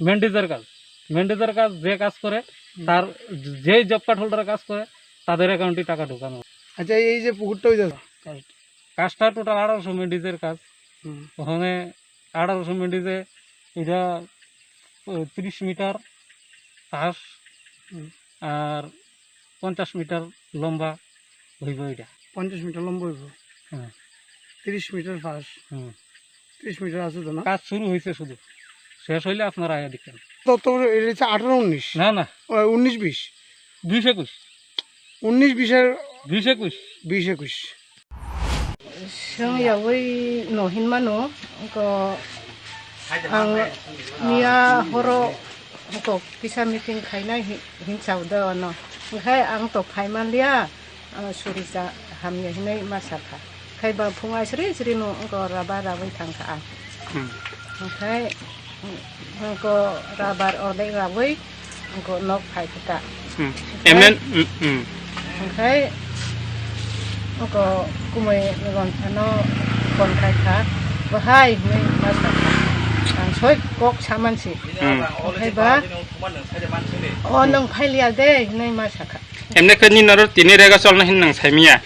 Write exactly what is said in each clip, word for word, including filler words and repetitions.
মেন্ডিজের কাজ। মেন্ডিজের কাজ যে কাজ করে, হুম। তার যেই জব কার্ড হোল্ডার কাজ করে, তাদের অ্যাকাউন্টে টাকা ঢোকানো। আচ্ছা, এই যে পুকুরটা ওই যে কাজটা টোটাল আঠারোশো মেন্ডিজের কাজ। হুম। ওখানে আঠারোশো মেন্ডিজে এটা, আহ, ত্রিশ মিটার ফাঁস হুম। আর পঞ্চাশ মিটার লম্বা হইব এটা। পঞ্চাশ মিটার লম্বা হইব? হ্যাঁ। ত্রিশ মিটার ফাঁস? হুম। ত্রিশ মিটার আছে তো না? কাজ শুরু হয়েছে শুধু, শেষ হইলে আপনারা আয়া দেখবেন। তো, তো এটা হচ্ছে আঠারো উনিশ? না, না। ও, উনিশ বিশ? বিশ একুশ। উনিশ বিশের বিশ একুশ। বিশ একুশ। Song yawi no hinmano, ko ang miya horo ko kisa meeting khainai hi-, hinsa uda ano. Ngai ang to phaimanliya, ano suri cha hamya hinai ma sakha. Khai ba phung ai sri sri no ko raba rabai thangkha ang. Hmm. Khai Angko rabar ordek rabwi angko nok phai kha. Hmm. Okhai, emne, hmm, hmm. Okhai angko kumui ron phano phone khai kha. Bahai hinwi ma sa kha. Ang soi kok saman si. Hmm. Okhai ba, o nwng phai liya de hinwi ma sa kha. Emne khe nini oro tini rega cholna hin nwng saimiya?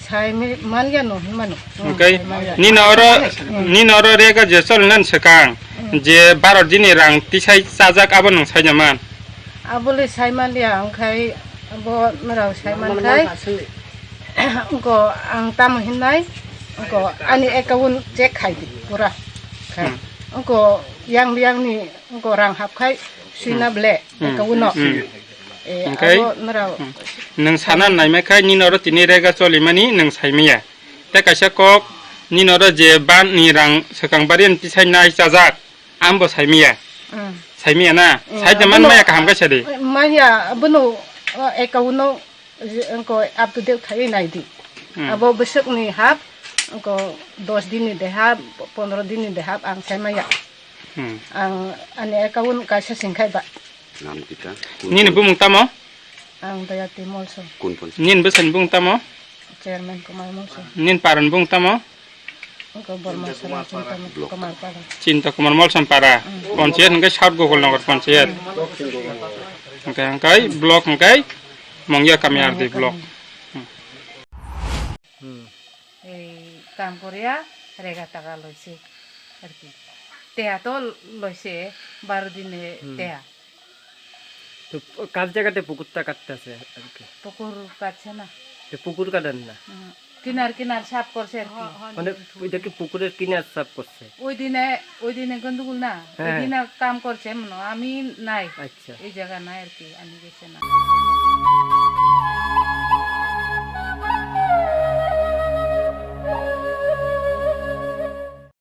Sai mi-, manya no, himano. Okhai, sai manya. Nini oro, hmm, nini oro rega je cholinan swkang, hmm, je baro dini rang tisai chajak abo nwng sai jaman? Abole sai manya, okhai abo norok sai man khai. Okhai ang tamo hinnai, okhai ani account check khai di, pura. Khai. Hmm. Okhai yang yang ni Okhai rang hap khai suina ble, hmm, ka uno. Hmm. Eh, okhai, abo norok. Hmm. Nwng sana naimai khai nini oro tini rega cholimani nwng saimaya. Tei kaisa kok nini oro je ban ni rang swkang bari ni tisai nai chajak, ambo saimaya. Hmm. Saimaya na? Hmm, sai jaman abono maya kaham kaisa di. Maya abono, eh, ka uno. Okhai up to date khai nai di. Hmm. Abo bwswk ni hap, okhai dos din ni de hap, pondro din ni de hap ang sai maya. Hmm. Ang ani account kaisa sing khai ba. Nam kita. Nini bumung tamo? Ang Dayati Molsom. Kun pon? Nini bwsani bumung tamo? Chairman Kumar Molsom. Nini paran bumung tamo? Okhai Borma Sara Chinta Kumar Para. Chinta Kumar Molsom Para. Hmm. Panchayat hwnkhe South Gokul Nagar Panchayat. Hwnkhe, hwnkhe block hwnkhe Mongya Kami R D block. Hmm. এই কাম করিয়া রেগা টাকা লইছে আর কি। তেয়া তো লইছে বারো দিনে। হুম। তেয়া। তো কার জায়গাতে পুকুরটা কাটতে আছে আর কি? পুকুর কাটছে না। তো পুকুর কাটেন না? হুম। কিনার কিনার সাফ করছে আর কি। মানে এটা কি পুকুরের কিনার সাফ করছে? ওই দিনে, ওই দিনে গন্ডগোল না? ওই হ্যাঁ। দিনে কাম করছে মনে হয়, আমি নাই। আচ্ছা। এই জায়গা নাই আর কি, আমি গেছে না।